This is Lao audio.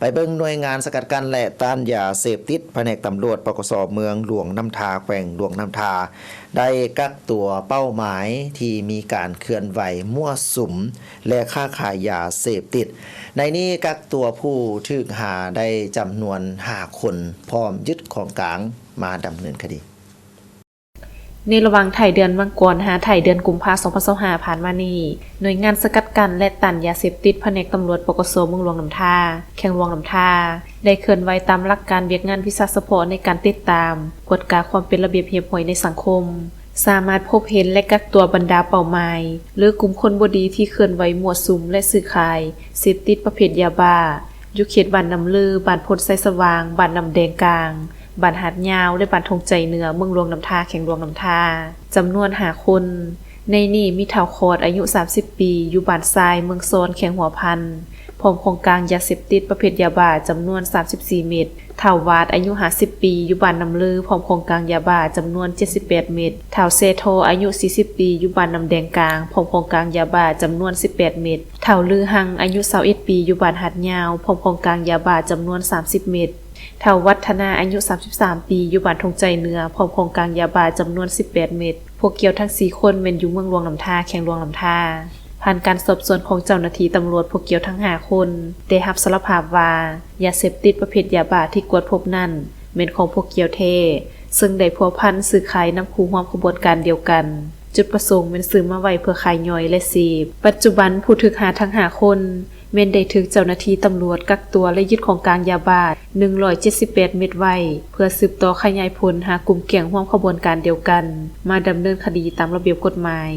ໄປເບິ່ງໜ່ວຍງານສະກັດກັ້ນ ແລະ ຕ້ານຢາເສບຕິດ ພະແນກຕຳຫຼວດ ປກສ ເມືອງຫຼວງນ້ຳທາ ແຂວງຫຼວງນ້ຳທາ ໄດ້ກັກຕົວເປົ້າໝາຍທີ່ມີການເຄື່ອນໄຫວມົ້ວສຸມ ແລະ ຄ້າຂາຍຢາເສບຕິດ. ໃນນີ້ກັກຕົວຜູ້ຖືກຫາໄດ້ຈຳນວນຫ້າຄົນ ພ້ອມຍຶດຂອງກາງມາດຳເນີນຄະດີ. ໃນລະຫວ່າງທ້າຍເດືອນມັງກອນ ຫາທ້າຍເດືອນກຸມພາ ສອງພັນຊາວຫ້າ ຜ່ານມານີ້, ໜ່ວຍງານສະກັດກັ້ນ ແລະ ຕ້ານຢາເສບຕິດ ພະແນກຕຳຫຼວດ ປກສ ເມືອງຫຼວງນ້ຳທາ ແຂວງຫຼວງນ້ຳທາ ໄດ້ເຄື່ອນໄຫວຕາມຫຼັກການວຽກງານວິຊາສະເພາະ ໃນການຕິດຕາມ, ກວດກາຄວາມເປັນລະບຽບຮຽບຮ້ອຍໃນສັງຄົມ, ສາມາດພົບເຫັນ ແລະ ກັກຕົວບັນດາເປົ້າໝາຍ ຫຼື ກຸ່ມຄົນບໍ່ດີທີ່ເຄື່ອນໄຫວມົ້ວສຸມ ແລະ ຊື້ຂາຍເສບຕິດປະເພດຢາບ້າ ຢູ່ເຂດບ້ານນ້ຳເລີ, ບ້ານໂພນໄຊສະຫວ່າງ, ບ້ານນ້ຳແດງກາງ, ບ້ານຫາດຍາວ ແລະ ບ້ານທົ່ງໄຈເໜືອ ເມືອງຫຼວງນ້ຳທາ ແຂວງຫຼວງນ້ຳທາ ຈຳນວນຫ້າຄົນ. ໃນນີ້ມີທ້າວຄອດ ອາຍຸສາມສິບປີ ຢູ່ບ້ານຊາຍ ເມືອງຊອນ ແຂວງຫົວພັນ ພ້ອມຂອງກາງຢາເສບຕິດປະເພດຢາບ້າ ຈຳນວນສາມສິບສີ່ເມັດ, ທ້າວຫວາດ ອາຍຸຫ້າສິບປີ ຢູ່ບ້ານນ້ຳເລີ ພ້ອມຂອງກາງຢາບ້າ ຈຳນວນເຈັດສິບແປດເມັດ, ທ້າວແຊທໍ ອາຍຸສີ່ສິບປີ ຢູ່ບ້ານນ້ຳແດງກາງ ພ້ອມຂອງກາງຢາບ້າ ຈຳນວນສິບແປດເມັດ, ທ້າວລືຮັງ ອາຍຸຊາວເອັດປີ ຢູ່ບ້ານຫາດຍາວ ພ້ອມຂອງກາງຢາບ້າ ຈຳນວນສາມສິບເມັດ, ທ້າວວັດທະນາ ອາຍຸສາມສິບສາມປີ ຢູ່ບ້ານທົ່ງໄຈເໜືອ ພ້ອມຂອງກາງຢາບ້າ ຈຳນວນສິບແປດເມັດ. ພວກກ່ຽວທັງສີ່ຄົນແມ່ນຢູ່ເມືອງຫຼວງນ້ຳທາ ແຂວງຫຼວງນ້ຳທາ. ຜ່ານການສອບສວນຂອງເຈົ້າໜ້າທີ່ຕຳຫຼວດ, ພວກກ່ຽວທັງຫ້າຄົນໄດ້ຮັບສາລະພາບວ່າ ຢາເສບຕິດປະເພດຢາບ້າທີ່ກວດພົບນັ້ນ ແມ່ນຂອງພວກກ່ຽວແທ້, ເຊິ່ງໄດ້ພົວພັນຊື້ຂາຍນຳຄູ່ຮ່ວມຂະບວນການດຽວກັນ. ຈຸດປະສົງແມ່ນຊື້ມາໄວ້ເພື່ອຂາຍຍ່ອຍ ແລະ ເສບ. ປັດຈຸບັນຜູ້ຖືກຫາທັງຫ້າຄົນ ແມ່ນໄດ້ຖືກເຈົ້າໜ້າທີ່ຕຳຫຼວດກັກຕົວ ແລະ ຍຶດຂອງກາງຢາບ້າ ໜຶ່ງຮ້ອຍເຈັດສິບແປດເມັດໄວ້ ເພື່ອສືບຕໍ່ຂະຫຍາຍຜົນຫາກຸ່ມແກ້ງຮ່ວມຂະບວນການດຽວກັນ ມາດຳເນີນຄະດີຕາມລະບຽບກົດໝາຍ.